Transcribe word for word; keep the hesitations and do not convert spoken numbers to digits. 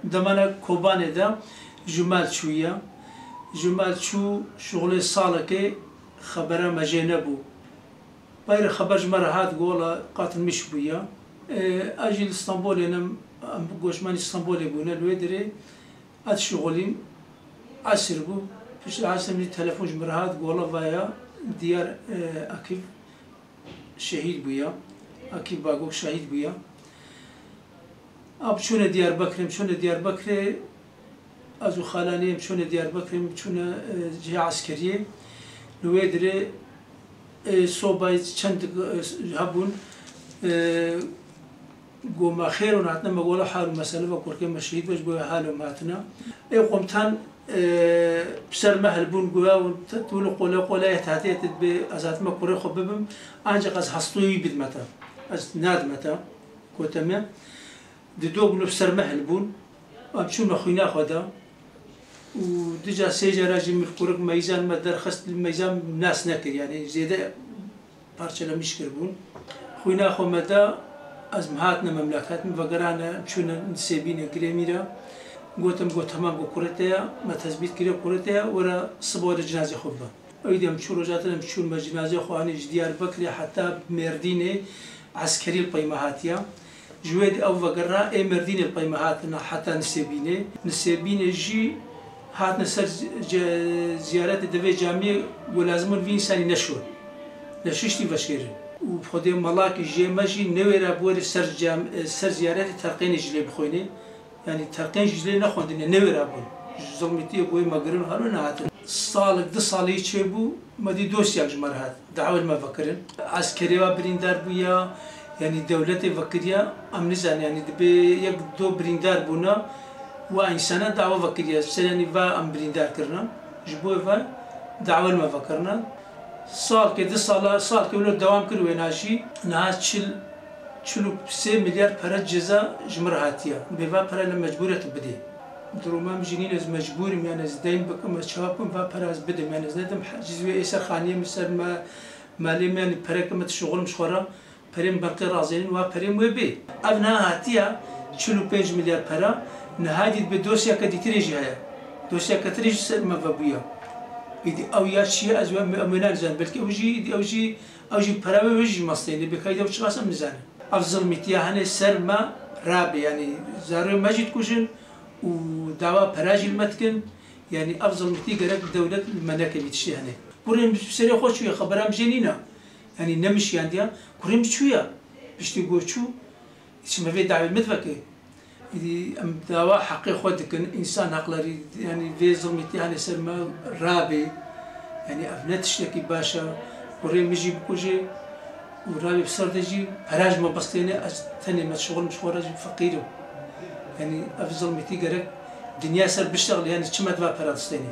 Demana Kobanê de ji mal çûye. Ji mal çû şixulê salekê xebera me jê nebû. Bayre xeber ji me re hat, gola qatilmiş bûye. E, ez jî li Stenbolê ne, em goçmenî Stenbolê bûne, li wê dirê ez şixulîm. Esir bû. Piştî esir min telefon ji me re hat, gola vaya Diyar, e, Akîv şehîd bûye. Akîv Bagok şehîd bûye. Ab çûne Diyarbekirê, em çûne Diyarbekirê, ez û xalanê em çûne Diyarbekirê, em çûne, e, cihê eskeriyê. Li wê dirê, e, sobayê çend, e, hebûn, e, got me xêr hûn hatine, me got hal û mesele ve kurkê me şehîd be, ji bo hal û me hatine. Ê komutan, e, bi ser me hilbûn, got ya, tu li qole qole yê hatê, tu dibê ez hatime kurê xwe bibim, ancak ez hestûyî bidime te. Ez nadime te. Gote me, di do bûn bi ser me hilbûn, em çûn me xwîna xwe da û du car sê cara jî min kurik meyzan me derxist, meyzan nas nekir, yanî zêde parçelemiş kiribûn. Xwîna xwe me da, ez me hatine memleket, min vegerane, em çûne Nisêbînê girê mîra. Gotim, got, temam, got, kurê te ya, me tezbît kiriye, kurê te ya, were sibo de cinazê xwe bibe. Ew dî em çû roja din em çûn me cinazê xwe anî ji Diyarbekirê heta Mêrdînê eskerî li pey me hatiye. Ji wê dî ew vegera ê Mêrdînê li pey me hatine heta Nisêbînê. Nisêbînê jî hatine ser ce-, ziyaretê di vê camiyê ku lazim bûn vî însanî neşon. Neşiştî veşêrin. Û bi xwedê melakî jê me jî newêra bi wêrê ser cam-, ser ziyaretê terqênê jî lê bixwînê. Yanî terqên jî lê nexwendine, newêra bûn. Ji zilmîtiyê ku wê me girin halo nehatin. Salek, du salî çêbû, me dî dosyak ji me re hat. Dawet me vekirin. Eskerê wa birîndar bûya, yanî dewletê vekiriya, em nizanin, yanî dibê yek do birîndar bûna, wa însana dawa vekiriya, ser yanî va em birîndar kirina. Ji bo ve dawet me vekirina. Salkê, du sala, salkê wilo dewam kir wêna jî, niha çil, çil û sê milyar pere ceza ji min re hatiye. Bê va pere li mecbûr e tu bidê. Duruma min jî nîne, ez mecbûr im, yani ez deyn bikim, ez çawa bikim, va pere ez bidim, yani ez nedim, he-, ji wê ê ser xaniyê min ser me, malê min, yani pereke min dişuxulim ji xwe re, perê min berqê razênin, wa perê min wê bê. Ev niha hatiye çil û pênc milyar pere, niha dî dibe dosyeke dîtirê jî heye. Dosyeke tirê jî ser me vebûye. Îdî ew ya çi ye, ez wê, em wê nanizanin. Belkî ew jî, îdî ew jî, ew jî pere wê, wê jî mesteyê, lê bêkayî de ew çiqas em nizanin. Ev zilmîtiya hene ser me rabe, yanî zarokê me jî dikujin û dawa pera jî li me dikin. Yanî ev zilmîtî gerek dewlet li me neke, vî tiştê hene. Kurê min bi serê xwe çûye, xebera min jê nîne. Yanî nemişiyandiya, kurê min çûye. Piştî ku çû, çi me vê dawê min veke. Îdî em dawa heqê xwe dikin, însan heqlerî, yanî vê zilmîtî hene ser me rabe. Yanî ev ne tiştekî baş e. Kurê min jî bikuje û rabe bi ser de jî pera ji me bistêne, ez tenê me şixulim ji xwe re jî feqîr im. Yanî ev zilmîtî gerek dinya ser biştexile, yanî çi me diva pera distêne.